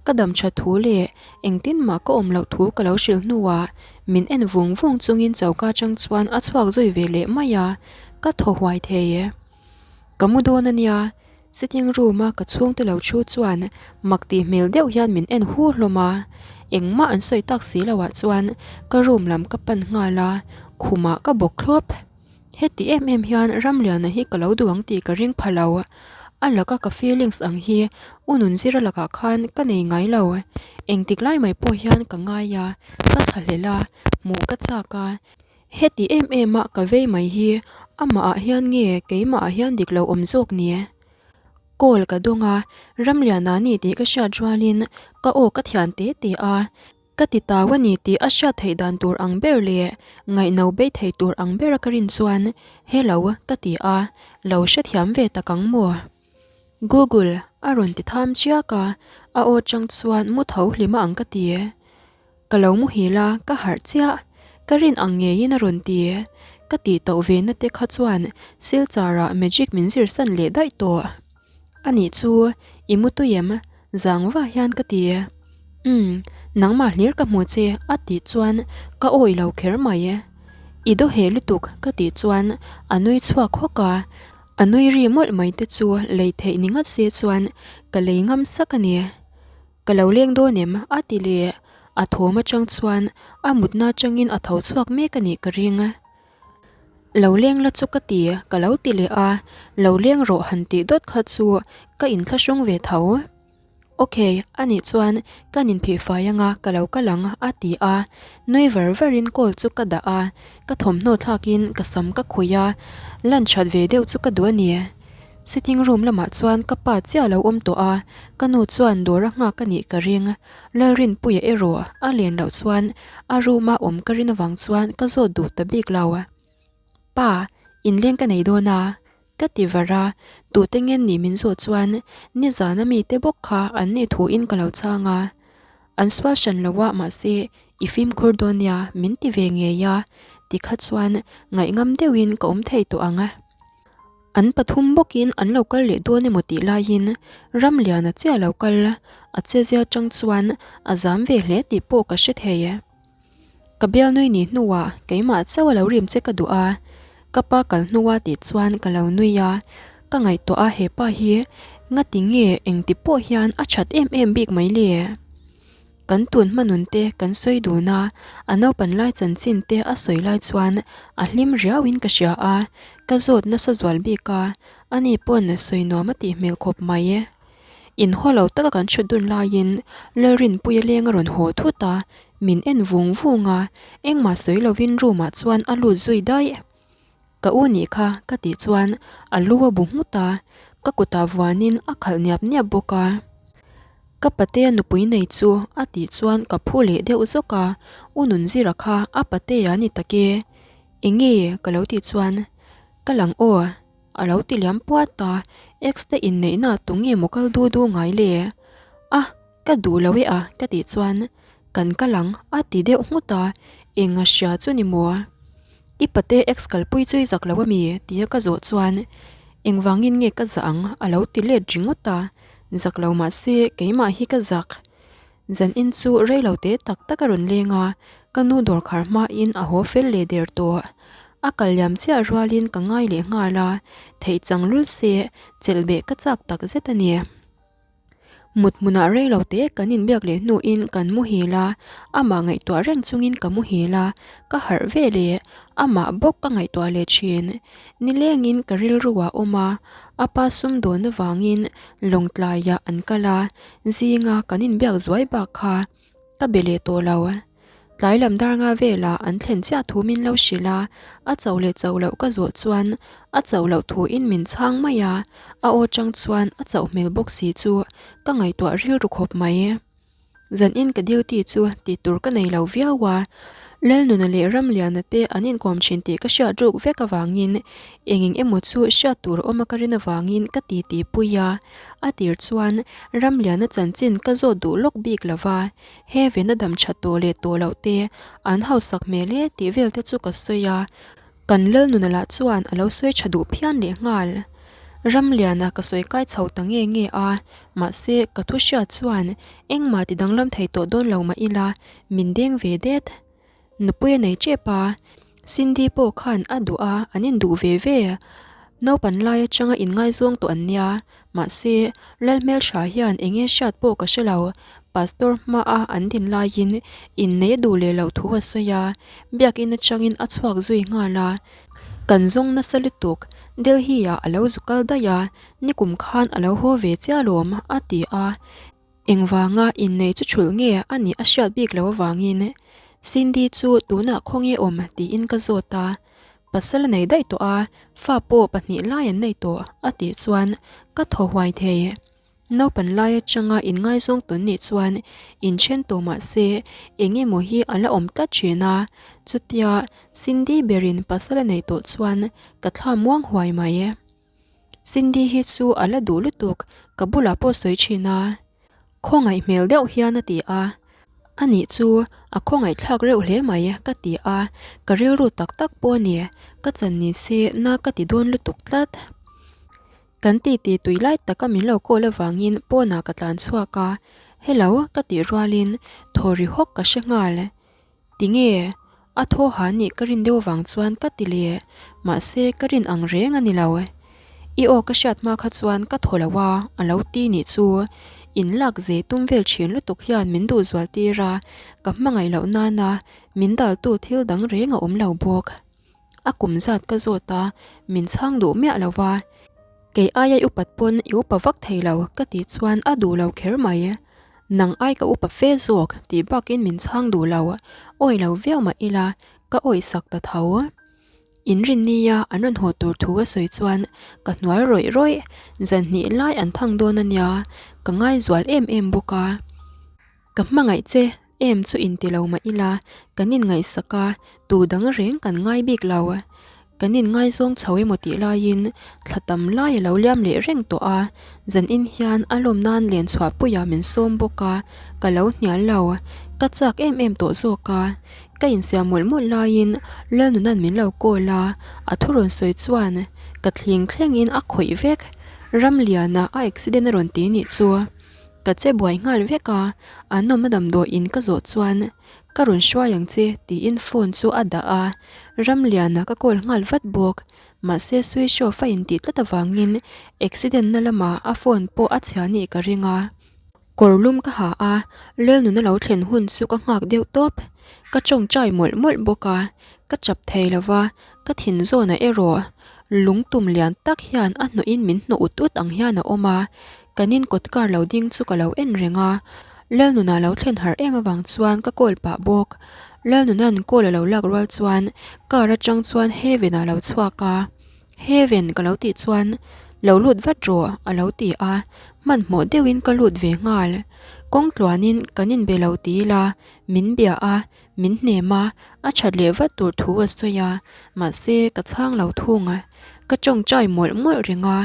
ka dam tha thu leh engtin mah ka awm loh thu ka lo hrilh hnuah min en vung vung chungin choka atang chuan a chhuak zui ve leh mai a, ka thaw huai thei e. Ka mu dawn a nia, sitting room a ka chhungte lo thu chuan mak tih hmel deuh hian min en hu hlawm a, engmah an sawi tak si loh ah chuan ka room lam ka pan nghal a, khumah ka bawk thlawp. Heti em em hian Ramliana hi ka lo duh ang tih ka ring pha lo, a laka ka feelings ang hi u Nunzira lakah khan ka nei ngai lo, engtik lai mai pawh hian ka ngai a, ka thlahlel a, hmuh ka chak a, Heti em em a ka vei mai hi amah ah hian nge keimah ah hian dik lo awm zawk ni? Call ka dawng a, Ramliana ni tih ka hriat rualin ka aw ka thian te te a, ka ti tau a ni tih a hriat theih dan tur ang ber leh ngaihno bei thei tur ang bera ka rin chuan Hello ka ti a, lo hrethiam ve tak ang maw? Google a rawn ti tham chiak a, a aw chang chuan mu tho hlima ang ka ti. Ka lo muhil a, ka harh chiah. Ka rin ang ngeiin a rawn ti. Ka tih tauh ve na te kha chuan Silchar ah magic min zir san leh daih tawh. A nih chu, i mu tui em? Zang va hian ka ti. Umm, nangmah hlir ka hmu che a tih chuan ka awih lo kher mai. I daw heh lutuk ka tih chuan a nui chhuak hawk a. A nui ri mawlh mai te chu lei theih ni ngat se chuan ka lei ngam sak a ni. Ka lo leng dawn em? a ti leh. A thawm atang chuan a mutna atangin a tho chhuak mek a nih ka ring. Lo leng la chu ka ti, ka lo ti leh a, lo leng rawh han tih dawt kha chu ka inthlahrung ve tho. Ok, anih chuan ka ninphih fai anga ka lo kal ang a ti a, nui var varin call chu ka dah a, ka thawmhnaw thlakin ka sam ka khuih a, lan that ve deuh chu ka duh a ni. Sitting room lamah chuan ka pa chiah lo awm tawh a, ka nu chuan dawr a nghak a nih ka ring. Lalrinpuia erawh a len loh chuan a room a awm ka rin avang chuan ka zawt duh ta bik lo. Pa, inleng ka nei dawn a, ka ti var a, tute ngen nih min zawh chuan nizana mite bawk kha an nih thuin ka lo chang a. An sual hran lo a mahse i fimkhur dawn nia min ti ve ngei a, tikha chuan ngaihngam deuhin ka awm thei tawh ang. An pathum bawkin an lo kal leh dawn emaw tih laiin Ramliana chiah lo kal a chezia atang chuan a zam ve hle tih pawh ka hre thei. Ka bialnui ni hnuah keimah chauh a lo rim che ka duh a, ka pa kal hnua tih chuan ka lo nui a, ka ngaihtuah a hepa hi ngati nge engti pawh hian a that em em bik mai le? Kan tun hmanun te kan sawi dun a, a naupan lai chanchin te a sawi lai chuan a hlim riau in ka hria a, ka zawt nasa zual bik a, ani pawn sawi nuam a tih hmel khawp mai. Inhaw lo taka kan thut dun laiin Lalrinpuia leng a rawn haw thut a, min en vung vung a, engmah sawi lovin room ah chuan a lut zui daih. Ka u nih kha ka tih chuan a lu a bu nghut a, ka kutah vuanin a khalh niap niap bawk a. Ka patea nupui nei chu a tih chuan ka phu leh deuh zawk a, U Nunzira kha a patea ni tak e, enge ka lo tih chuan ka lang aw a lo ti liam puat a, ex te inneihna tunge maw kal du du ngai le? A, ka duh lo e a ka tih chuan Kan kal ang, a ti deuh nghut a, eng a hria chu ni maw? I pate ex kalpui chu i zak lo ami? tia ka zawh chuan engvangin nge ka zah ang a lo ti let ringawt a, zak lo mahse keimah hi ka zak. Zanin chu rei lo te tak tak a rawn leng a, ka nu dawr khar hmain a haw fel leh der tawh. A kal liam chiah rualin ka ngai leh nghal a, theih chang lul se chelh beh ka chak tak zet a ni. Mut hmunah rei lo te kan inbiak leh hnuin kan muhil a, amah ngaihtuah reng chungin ka muhil a, ka harh ve leh amah bawk ka ngaihtuah leh thin. Nilengin ka rilru ah awm a, a pa sumdawn avangin Lawngtlaiah an kal a, zinga kan inbiak zuai bak kha ka be leh tawh lo. Tlai lam dar nga velah an thlen chiah thu min lo hrilh a, a chauh leh chauh loh ka zawh chuan a chauh loh thuin min chhang mai a, a aw chang chuan a chauh hmel bawk si chu ka ngaihtuah rilru khawp mai. Zanin ka duty chu tih tur ka nei lo viau a, Lalnuna leh Ramliana te an inkawm thin tih ka hriat ruk vek avangin eng eng emaw chu hriat tur a awm a ka rin avangin ka titi pui a, a tir chuan Ramliana chanchin ka zawt duh lawk bik lo va, Heaven a dam that tawh leh tawh loh te, an hausak hmel e tih vel te chu ka sawi a, kan Lalnuna lah chuan a lo sawi tha duh phian leh nghal. Ramliana ka sawi kai chho ta nge nge a, mahse ka thu hriat chuan engmah ti danglam thei tawh dawn lo mah ila min deng ve det. Nupui a nei tep a, Cindy pawh khan a duh a, an induh ve ve. Naupan lai atanga inngaizawng tawh an nia, mahse Lalhmeltha hian eng nge hriat pawh ka hre lo, Pastor hmaa an din laiin innei a duh leh loh thu a sawi a, biakin atangin a chhuak zui nghal a. Kan zawng nasa lutuk, Delhi-ah a lo zu kal daih a, nikum khan a lo haw ve chiah alawm, a ti a. Engvanga innei chu thulh nge a nih a hriat bik loh avangin Cindy chu tunah khawnge awm tiin ka zawt a, pasal a nei daih tawh a, fa pawh pahnih lai an nei tawh a tih chuan ka thaw huai thei. Naupan lai atanga inngaizawng tawn nih chuan inthen tawh mah se eng emaw hi a la awm tlat thin a, chutia Cindy berin pasal a neih tawh chuan ka thla muang huai mai. Cindy hi chu a la duh lutuk, ka bulah pawh sawi thin a. Khawngaih hmel deuh hian a ti a. Anih chu a khawngaihthlak reuh hle mai ka ti a, ka rilru tak tak pawh a ni, ka chan ni se na ka ti dawn lutuk tlat. Kan titi tui lai taka min lo call avangin pawnah ka tlan chhuak a, Hello ka tih rualin thaw ri hawk ka hre nghal. Tinge? A thaw ha nih ka rin deuh vang chuan ka ti leh, mahse ka rin ang reng a ni lo. I aw ka hriat hma kha chuan ka thaw lo a, a lo ti nih chu. In lak zei tum vel thin lutuk hian min duh zual tir a, ka hmangaih loh nana min daltu thil dang reng a awm lo bawk. A kum zat ka zawt a, min chhang duh miah lo va. Kei aia i upat pawn i upa vak thei lo ka tih chuan a duh lo kher mai. Nang ai ka upa fe zawk tih bakin min chhang duh lo, awi lo viau mah ila ka awih sak ta tho. Inrinnia an rawn haw tur thu a sawi chuan ka hnual rawih rawih, zan hnih lai an thang dawn a nia, ka ngaizual em em bawk a. Ka hmangaih che em chu inti lo mah ila, kan inngaihsak a, tu dang reng kan ngai bik lo. Kan inngaizawng chho emaw tih laiin thla tam lai a lo liam leh reng tawh a, zanin hian a lawm nan len chhuahpuiah min sawm bawk a, ka lo hnial lo. Ka chak em em tawh zawk a, ka insiam mawlh mawlh laiin Lalnuna'n min lo call a, a thu rawn sawi chuan ka thling thlengin a khawih vek. Ramliana a accident a rawn ti nih chu. Ka che buai nghal vek a, an awmna damdawiin ka zawh chuan ka rawn hruai ang che tiin phone chu a dah a, Ramliana ka call nghal vat bawk. Mahse switch off a intih tlat avangin accident na lamah a phone pawh a chhia nih ka ring a. Kawr lum ka ha a, Lalnuna lo thlen hun chu ka nghak deuh tawp. Ka tawngtai mawlh mawlh bawk a. Ka chap thei lo va, ka thin zawnah erawh lung tum lian tak hian a hnawhin min hnawh ut ut ang hian a awm a, kan in kawt kar lo ding chu ka lo en reng a, Lalnuna lo thlen harh em avang chuan ka call pah bawk. Lalnuna'n call a lo lak rual chuan car atang chuan Heaven a lo chhuak a, Heaven ka lo tih chuan lo lut vat rawh a lo ti a, hmanhmawh deuhin ka lut ve nghal. Kawng tluanin kan inbe lo ti ila min bia a, Min hnem a, a that leh vat tur thu a sawi a, mahse ka chhang lo thung a, ka tawngtai mawlh mawlh reng a,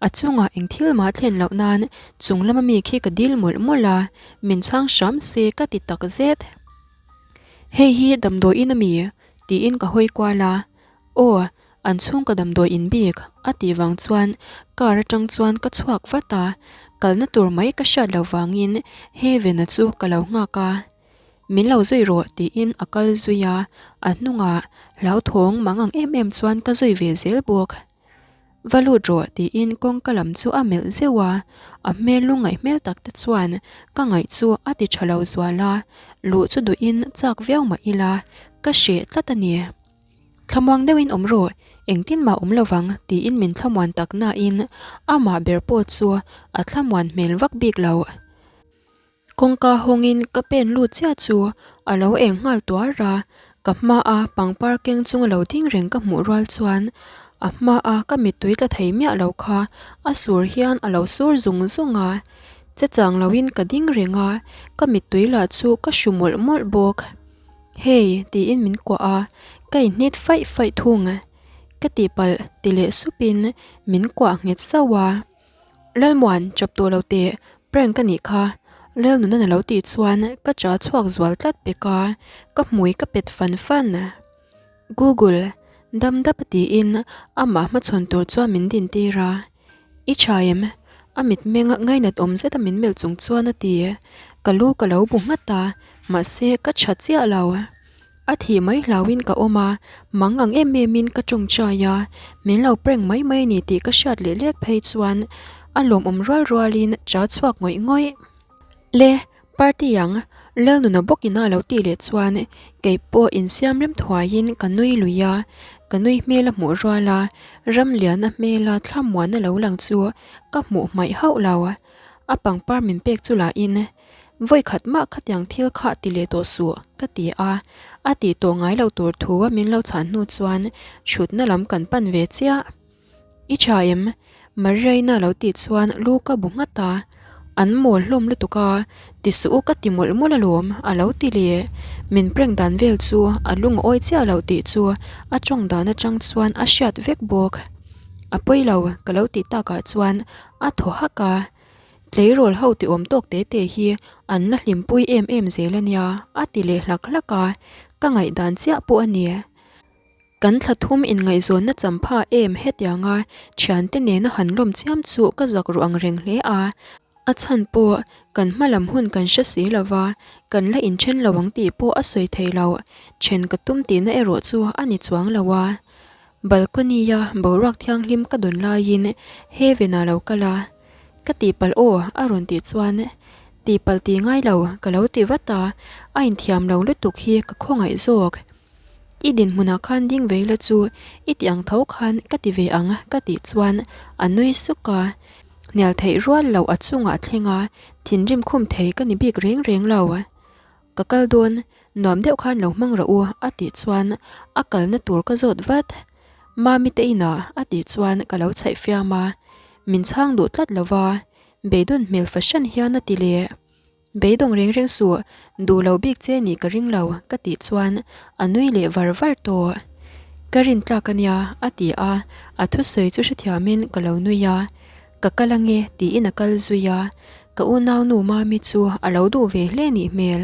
a chungah eng thil mah thlen loh nan chung lama mi khi ka dil mawlh mawlh a, min chhang hram se ka ti tak zet. Hei hi damdawiin a mi? tiin ka hawi kual a, Aw, an chhungkaw damdawi in bik a tih vang chuan car atang chuan ka chhuak vat a, kalna tur mai ka hriat loh vangin Heaven-a chu ka lo nghak a. Min lo zui rawh tiin a kal zui a, a hnungah hlauthawng mang ang em em chuan ka zui ve zel bawk. Va lut rawh tiin kawngka lam chu a melh zeuh a, a hmel lungngaih hmel tak te chuan ka ngaih chu a ti tha lo zual a, luh chu duhin chak viau mah ila ka hreh tlat a ni. Thlamuang deuhin awm rawh, engtin mah awm lovang tiin min thlamuan tak nain amah ber pawh chu a thlamuan hmel vak bik lo. Kawngka hawngin ka pen lut chiah chu a lo eng nghal tuar a, ka hmaa pangpar keng chung a lo ding reng ka hmuh rual chuan a hmaa ka mittui tla thei miah lo kha a sur hian a lo sur zung zung a, che chang loin ka ding reng a, ka mittui lah chu ka hru mawlh mawlh bawk. Hey tiin min kuah a, ka inhnit faih faih thung. Ka tihpalh ti leh supin min kuah nghet sauh a. Lalmuan, chap tawh lo teh, prank ka nih kha. Lalnunan a lo tih chuan ka cha chhuak zual tlat pek a, ka hmui ka pet fan fan. Google, dam dap a tiin amah hmachhawn tur chuan min din tir a. I tha em? A mitmeng ngainat awm zeta min melh chung chuan a ti. Ka lu ka lo bu nghat a, mahse ka tha chiah lo. A thih mai hlauhin ka awm a, mang ang em emin ka tawngtai a, min lo prank mai mai a ni tih ka hriat leh lek phei chuan a lawmawm rual rualin cha chhuak ngawih ngawih. Le, party ang, Lalnuna bawkin a lo tih leh chuan kei pawh insiam rem thuaiin ka nui lui a, ka nui hmel a hmuh rual a, Ramliana hmela thlamuanna lo lang chu ka hmuh hmaih hauh lo. A pangpar min pek chu lahin Vawi khat mah khatiang thil kha ti leh tawh suh, ka ti a. A tih tawh ngai lo tur thu a min lo chhan hnu chuan thutna lam kan pan ve chiah. I tha em? Mariaina lo tih chuan lu ka bu nghat a. An mawl hlawm lutuk a, ti suh u ka ti mawlh mawlh alawm, a lo ti leh. Min prank dan vel chu a lung a awi chiah loh tih chu a tawng dan atang chuan a hriat vek bawk. A pawi lo, ka lo tih takah chuan a thaw hak a. Tleirawl ho ti awm tawk te te hi an la hlimpui em em zel a nia, a ti leh hlak hlak a, ka ngaihdan chiah pawh a ni. Kan thla thum inngaihzawnna champha em hetianga thiante nena han lawm chiam chu ka zak ruh ang reng hle a, a chhan pawh kan hma lam hun kan hre si lo va, kan la inthen lo ang tih pawh a sawi thei lo, then ka tum tihna erawh chu a ni chuang lo a. Balcony-a boruak thianghlim ka dawn laiin Heaven-a lo kal a, Ka tihpalh aw a rawn tih chuan tihpalh tih ngai lo ka lo ti vat a, a inthiam lo lutuk hi ka khawngaih zawk. I dinhmunah khan ding ve ila chu i tih ang tho khan ka ti ve ang ka tih chuan a nui suk a, hnial theih rual loh a chungah a thleng a, thinrim khum thei ka ni bik reng reng lo. Ka kal dawn, nuam deuh khan lo hmang rawh u a tih chuan a kalna tur ka zawt vat. Mami te inah a tih chuan ka lo chhaih fiam a, min chhang duh tlat lo va, beidawn hmel fahran hian a ti leh. Beidawng reng reng suh, duh lo bik che nih ka ring lo ka tih chuan a nui leh var var tawh. Ka rin tlak a nia a ti a, a thusawi chu hrethiamin ka lo nui a. Ka kal ange tiin a kal zui a, ka unaunu Mami chu a lo duh ve hle nih hmel.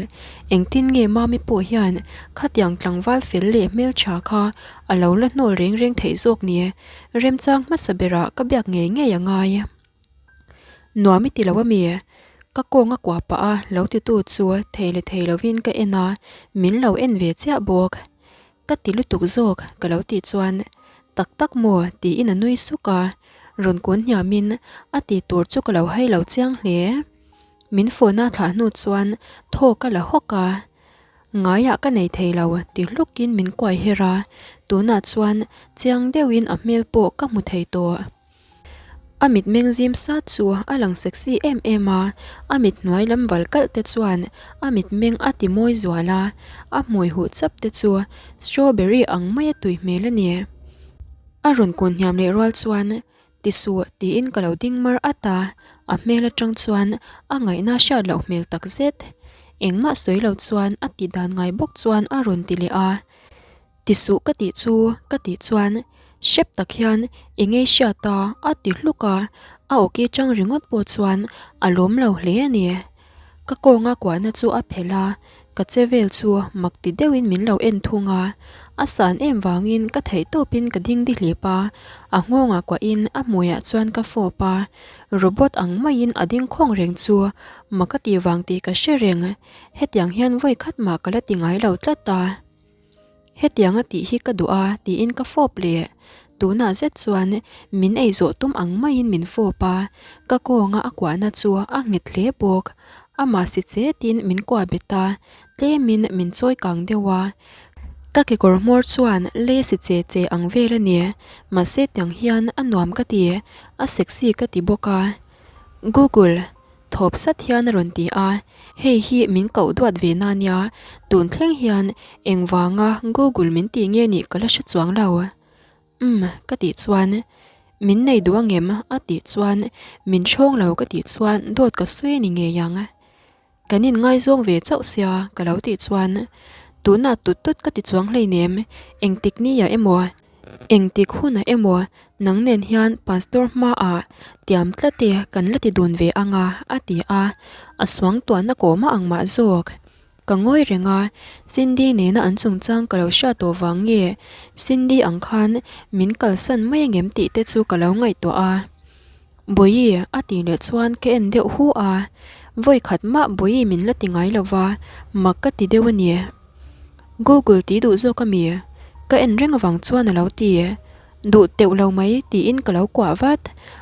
Engtin nge Mami pawh hian khatiang tlangval fel leh hmeltha kha a lo la hnawl reng reng theih zawk ni? Remchang hmasa berah ka biak ngei ngei a ngai. Nuam i ti lo ami? Ka kawng a kuah pah a lo titu chu thei leh thei lovin ka en a, min lo en ve chiah bawk. Ka ti lutuk zawk ka lo tih chuan tak tak maw tiin a nui suk a, rawn kun hniamin a ti tur chu ka lo hai lo chiang hle. Min phone a thlah hnu chuan thaw ka la hawk a. Ngaiah ka nei thei lo ti hlukin min kuai her a, tunah chuan chiang deuhin a hmel pawh ka hmu thei tawh. A mitmeng zim sat chu a lang sexy em em a, a mit hnuai lam val kalh te chuan a mitmeng a ti mawi zual a, a hmui huh chap te chu strawberry ang maia tui hmel a ni. A rawn kun hniam leh rual chuan Ti suh tiin ka lo ding mar at a, a hmel atang chuan a ngaihna hriat loh hmel tak zet. Engmah sawi lo chuan a tih dan ngai bawk chuan a rawn ti leh a. Ti suh ka tih chu ka tih chuan hrep tak hian eng ngei hriat a a ti hluk a, a awki chang ringawt pawh chuan a lawm lo hle a ni. Ka kawnga kuahna chu a phelh a, ka che vel chu mak ti deuhin min lo en thung a. A san em vangin ka theih tawpin ka ding dihlip a, a nghawngah kuahin a hmuiah chuan ka fawp a. Robot ang maiin a ding khawng reng chu mak a tih vang tih ka hre reng, hetiang hian vawi khat mah ka la ti ngai lo tlat a. Hetiang a tih hi ka duh a tiin ka fawp leh. Tunah zet chuan min ei zawh tum ang maiin min fawp a, ka kawnga a kuahna chu a nghet hle bawk. Amah si chetin min kuah bet a, tlemin min chawi kang deuh a. Ka kekawr hmawr chuan lei si che che ang vel a ni, mahse tiang hian a nuam ka ti, a sexy ka ti bawk a. Google. Thawp sat hian a rawn ti a, hei hi min koh duat ve na nia, tun thleng hian engvanga Google min tih nge nih ka la hre chuang lo. Umm ka tih chuan min nei duh angem a tih chuan min hrawng lo ka tih chuan dawt ka sawi a ni ngei ang. Kan inngaizawng ve chauh sia ka lo tih chuan tunah tut tut ka ti chuang hleinem engtik nia emaw Engtik hunah emaw nang nen hian Pastor hmaah tiam tlat e kan la ti dun ve ang a, a ti a, a suangtuahna kawm a ang mah zawk. Ka ngawi reng a, Cindy nena an chungchang ka lo hriat tawh vang nge Cindy ang khan min kalsan mai angem tih te chu ka lo ngaihtuah a. Bawihi a tih leh chuan ka en deuh hu a, vawi khat mah Bawihi min la ti ngai lo va, mak ka ti deuh a ni. Google tih duh zawk a mi? Ka en reng avang chuan a lo ti. Duh teuh lo mai tiin ka lo kuah vat.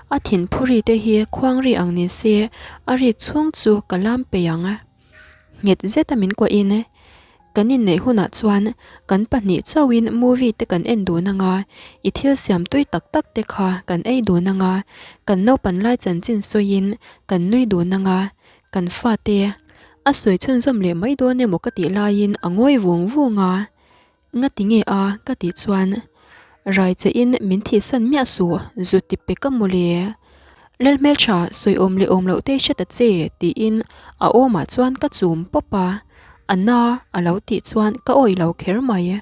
A thin phuri te hi khuang ri ang ni se a rik chhung chu ka lam peih ang. Nghet zeta min kuahin kan inneih hunah chuan kan pahnih chauhin movie te kan en dun anga, i thil siam tui tak tak te kha kan ei dun anga, kan naupan lai chanchin sawiin kan nui dun anga, Kan fate a sawi chhunzawm leh mai dawn emaw ka tih laiin a ngawi vung vung a, Ngati nge a? ka tih chuan Rai che in min thihsan miah suh zu ti pek a mawle. Lalhmeltha sawi awm leh awm loh te hre ta che tiin a awmah chuan ka chum pawp a, a na a lo tih chuan ka awih lo kher mai.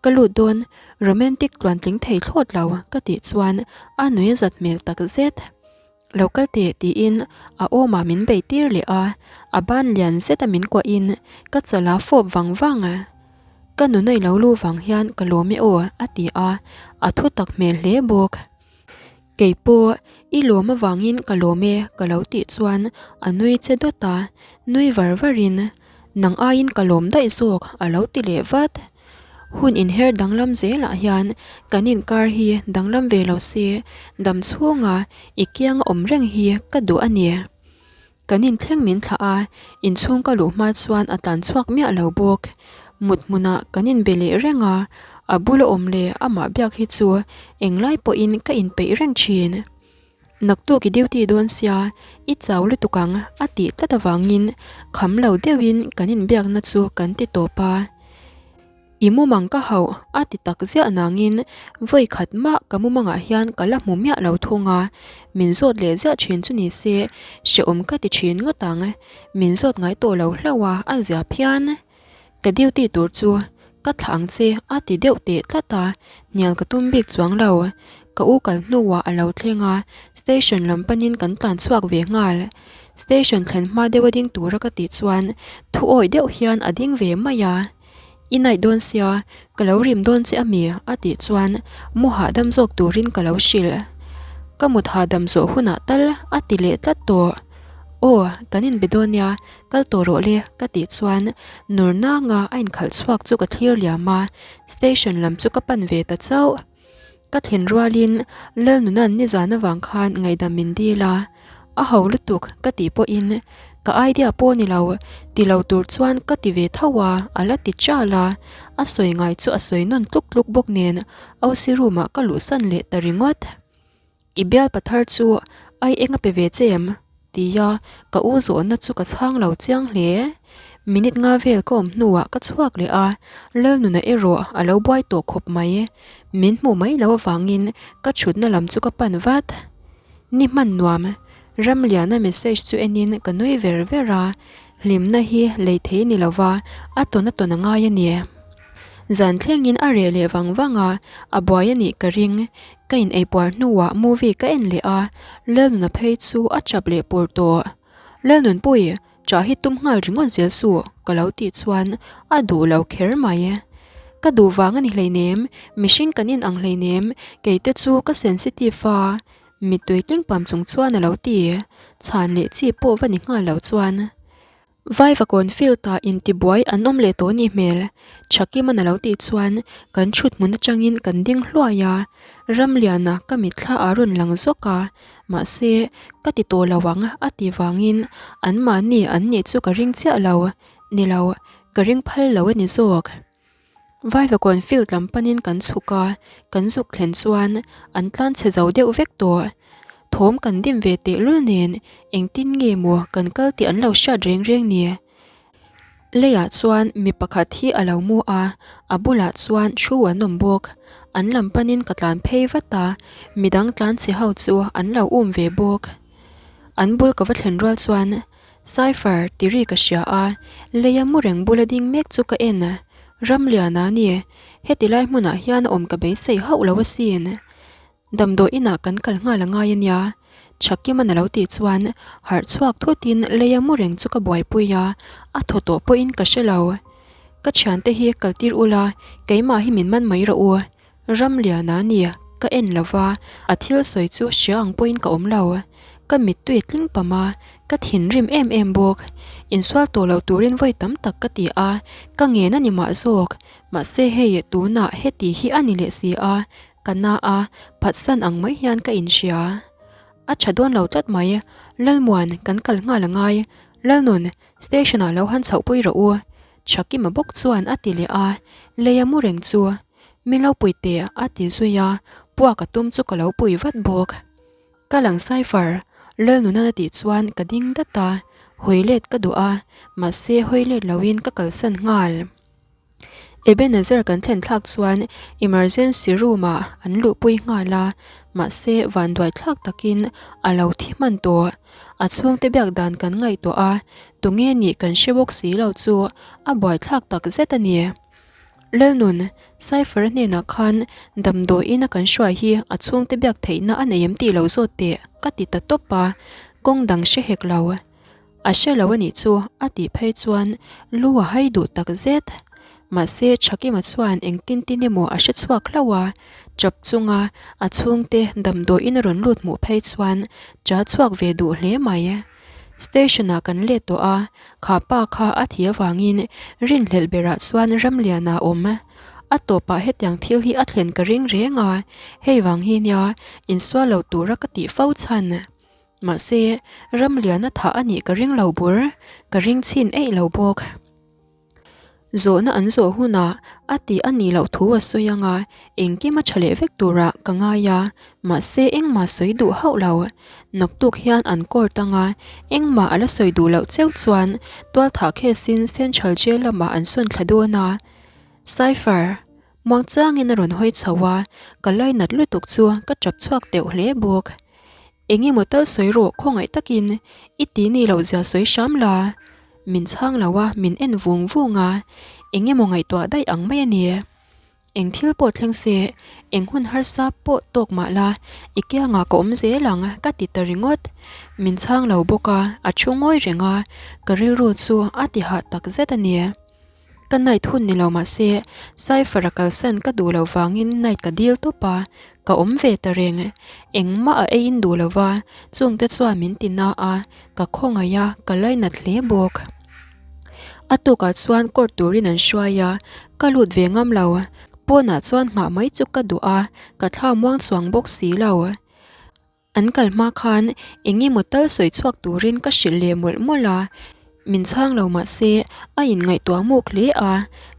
Ka lut dawn romantic tluantling thei thlawt lo ka tih chuan a nui a zat hmel tak zet. Lo kal teh tiin a awmah min bei tir leh a, a ban lian zeta min kuahin ka chal a fawp vang vang a. Ka nunai lo lu vang hian ka lawm e aw a ti a, a thu tak hmel hle bawk. Kei pawh i lawm avangin ka lawm e ka lo tih chuan a nui che dawt a, nui var varin nang aiin ka lawm daih zawk a lo ti leh vat. Hun inher danglam zelah hian kan inkar hi danglam ve lo se dam chhunga i kianga awm reng hi ka duh a ni. Kan inthleng min thlah a, inchhung ka luh hma chuan a tlan chhuak miah lo bawk. Mut hmunah kan inbe leh reng a, a bula awm leh amah biak hi chu englai pawhin ka inpeih reng thin. Naktuk i duty dawn sia, i chau lutuk ang a tih tlat avangin kham lo deuhin kan inbiakna chu kan ti tawp a. I mumang ka hauh a ti tak ziah nangin vawi khat mah ka mumangah hian ka la hmu miah lo thung a, min zawt leh ziah thin chu ni se hrehawm ka ti thin ngawt ang, min zawt ngai tawh lo hlauh a a zia phian. Ka duty tur chu ka thlah ang che a ti deuh teh tlat a, hnial ka tum bik chuang lo. Ka u kal hnuah a lo thleng a, station lam panin kan tlan chhuak ve nghal. Station thlen hma deuh a ding tura ka tih chuan thu awih deuh hian a ding ve mai a. I naih dawn sia, ka lo rim dawn che ami? a tih chuan mu hahdam zawk turin ka lo hrilh. Ka mut hahdam zawh hunah tal a ti leh tlat tawh. Aw, kan inbe dawn nia, kal tawh rawh le ka tih chuan nur nanga a inkhalh chhuak chu ka thlir liam a, station lam chu ka pan ve ta chauh. Ka thlen rualin Lalnuna'n nizan avang khan ngaihdam min dil a, a ho lutuk ka tih pawhin. Ka idea pawh ni lo, ti lo tur chuan ka ti ve tho a, a la ti chal a. A sawi ngai chu a sawi nawn tluk tluk bawk nen OC room ah ka luhsan leh ta ringawt. I bial pathar chu ai eng a pe ve che em? Tia ka u zawhna chu ka chhang lo chiang hle. Minute nga vel ka awm hnuah ka chhuak leh a, Lalnuna erawh a lo buai tawh khawp mai. Min hmuh mai lo avangin ka thutna lam chu ka pan vat. Ni hman nuam, Ramliana message chu enin ka nui ver ver a, hlimna hi lei thei ni lova a tawn a tawn a ngai a ni. Zan thlengin a reh leh vang vang a, a buai a nih ka ring. Ka in eipuar hnuah movie ka en leh a, Lalnuna phei chu a chap leh pur tawh. Lalnunpui, chah hi tum nghal ringawt zel suh, ka lo tih chuan a duh lo kher mai. Ka duh vang a ni hleinem, mihring kan in ang hleinem, kei te chu ka sensitive a, mittui tling pam chung chuan a lo ti. Chhan leh chi pawh va ni nghal lo chuan. Vaivakawn field-ah intibuai an awm leh tawh nih hmel. Thakiman a lo tih chuan kan thut hmun atangin kan ding hluai a, Ramliana ka mitthla a rawn lang zawk a, mahse ka ti tawh lo ang a ti vangin anmahni an nih chu ka ring chiah lo, ni lo, ka ring phal lo a ni zawk. Vaivakawn field lam panin kan chhuk a, kan zuk thlen chuan an tlan chhe zo deuh vek tawh. Thawm kan dim ve tehlul nen engtin nge maw kan kal tih an lo hriat reng reng ni. Leiah chuan mi pakhat hi a lo mu a, a bulah chuan thu an awm bawk. An lam panin ka tlan phei vat a, midang tlan chhe ho chu an lo um ve bawk. An bul ka va thlen rual chuan Cypher ti ri ka hria a, leia mu reng bula ding mek chu ka en. Ramliana ni, heti lai hmunah hian a awm ka beisei hauh lo asin. Damdawi inah kan kal nghal a ngai a nia. Thakiman a lo tih chuan harh chhuak thutin leia mu reng chu ka buaipui a, a thaw tawh pawhin ka hre lo. Ka thiante hi kaltir ula, keimah hi min man mai rawh u. Ramliana ni, ka en lo va, a thil sawi chu hria ang pawhin ka awm lo. Ka mittui tling pam a, ka thinrim em em bawk. Insual tawh lo turin vawi tam tak ka ti a, ka ngen a ni mah zawk. Mahse hei tunah heti hi a ni leh si a, ka na a, phatsan ang mai hian ka inhria. A tha dawn lo tlat mai, Lalmuan, kan kal nghal a ngai. Lalnun, station ah lo han chhohpui rawh u. Thakima bawk chuan a ti leh a, lei a mu reng chu. Min lo pui teh a ti zui a, puak a tum chu ka lo pui vat bawk. Ka lang Cypher, Lalnuna a tih chuan ka ding dat a, hawi let ka duh a, mahse hawi let loin ka kalsan nghal. Ebenezer kan thlen thlak chuan emergency room ah an luhpui nghal a, mahse vanduai thlak takin a lo thi hman tawh. A chhungte biak dan kan ngaihtuah a, tunge nih kan hre bawk si lo chu a buaithlak tak zet a ni. Lalnun, Cypher-a hnenah khan damdawiin a kan hruai hi a chhungte biak theihna a nei em tih lo zawt teh, ka ti ta tawp a, kawng dang hre hek lo. A hre lo a nih chu a tih phei chuan lu a hai duh tak zet. Mahse, Thakima chuan engtin tin emaw a hre chhuak hlauh a, chap chunga a chhungte damdawiin a rawn lut hmuh phei chuan cha chhuak ve duh hle mai. Station ah kan let tawh a, kha pa kha a thi avangin rinhlelh berah chuan Ramliana a awm. A tawpah hetiang thil hi a thlen ka ring reng a, hei vang hi nia insual lo tura ka tih fo chhan. Mahse, Ramliana thah a nih ka ring lo bur, ka ring chhin eih lo bawk. Zawhna an zawh hunah a tih a nih loh thu a sawi ang a, engkim a tha leh vek turah ka ngai a, mahse engmah sawi duh hauh lo. Naktuk hian an court ang a, engmah a la sawi duh loh cheu chuan tualthah case in Central Jail lamah an sawn thla dawn a. Cypher, muangchangin a rawn hawi chho a, ka lainat lutuk chu ka tap chhuak teuh hle bawk. Eng emaw tal sawi rawh khawngaih takin i ti ni loh zia sawi hram la. Min chhang lo a, min en vung vung a, eng emaw ngaihtuah daih ang mai a ni. Eng thil pawh thleng se, eng hun harsa pawh tawk mah la, i kiangah ka awm zel ang ka ti ta ringawt. Min chhang lo bawk a, a thu ngawi reng a, ka rilru chu a ti hah tak zet a ni. Ka night hun ni lo mah se, Cypher a kalsan ka duh loh vangin night ka dil tawp a, ka awm ve ta reng. Engmah a eiin duh lo va, chungte chuan min ti na a, ka khawngaih a, ka lainat hle bawk. A tukah chuan court turin an hruai a, ka lut ve ngam lo. Pawnah chuan nghah mai chu ka duh a, ka thla muang chuang bawk si lo. An kal hma khan eng emaw tal sawi chhuak turin ka hrilh leh mawlh mawlh a, min chhang lo mah se a inngaihtuah muk hle a,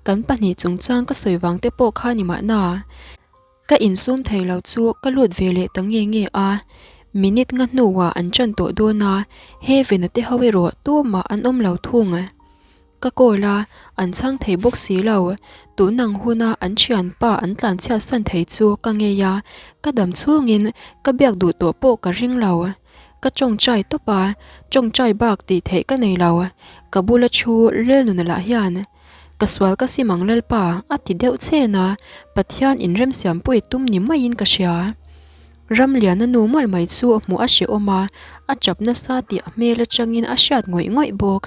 kan pahnih chungchang ka sawi vang te pawh kha ni mahna. Ka insum thei lo chu ka lut ve leh ta nge nge a, minute nga hnuah an ṭan tawh dawn a, Heaven-a te ho erawh tumah an awm lo thung. Ka call a, an chhang thei bawk si lo. Tun ang huna an thianpa an tlanchhiat san thei chu ka ngei a, ka dam chhungin ka biak duh tawh pawh ka ring lo. Ka tawngtai tawp a, tawngtai bak tih theih ka nei lo. Ka bula thu Lelnuna lah hian, Ka sual ka sim ang Lalpa, a ti deuh chen a, Pathian inremsiampui tum ni maiin ka hria. Ramliana nu mawlh mai chu hmuh a hrehawm a, a tap nasa tih a hmel atangin a hriat ngawih ngawih bawk.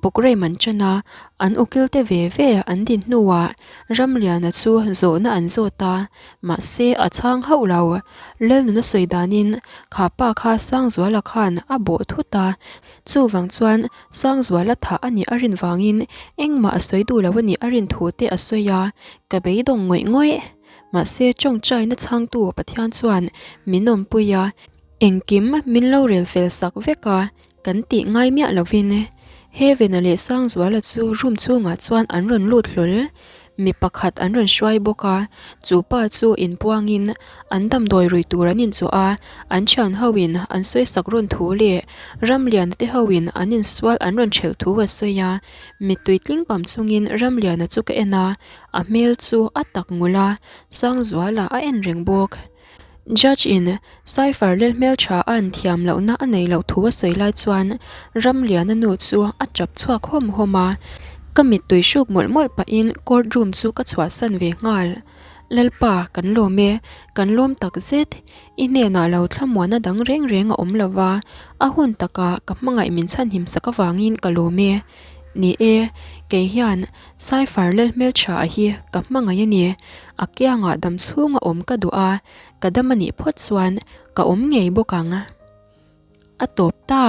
Programme an ṭan a, an ukil te ve ve an din hnuah Ramliana chu zawhna an zawt a, mahse a chhang hauh lo. Lalnuna sawi danin kha pa kha Sangzuala khan a bawh thut a, chuvang chuan Sangzuala thah a nih a rin vangin engmah a sawi duh lo a nih a rin thu te a sawi a, ka beidawng ngawih ngawih. Mahse ṭawngṭaina chhangtu Pathian chuan min awmpui a, engkim min lo rel fel sak vek a, Kan tih ngai miah lovin Heaven-a leh Sangzuala chu room chhungah chuan an rawn lut hlawl. Mi pakhat an rawn hruai bawk a, chu pa chu inpuangin an damdawi rui tur an inchawh a, an thian hoin an sawisak rawn thu leh Ramliana te hoin an insual an rawn ṭhelh thu a sawi a. Mittui tling pam chungin Ramliana chu ka en a, a hmel chu a tak ngul a, Sangzuala a en reng bawk. Judge in Cypher lel hmeltha a an thiam lohna a nei loh thu a sawi lai chuan Ramliana nu chu a tap chhuak hawm hawm a, ka mittui hruk mawlh mawlh pahin court room chu ka chhuahsan ve nghal. Lalpa, kan lawm e, kan lawm tak zet, i hnenah lo thlamuanna dang reng reng a awm lova, a hun takah ka hmangaih min chhanhim sak avangin ka lawm e. Ni e, kei hian Cypher lel hmeltha a hi ka hmangaih a ni. A kiangah dam chhunga awm ka duh a, ka dam a nih phawt chuan ka awm ngei bawk ang. A tawp ta.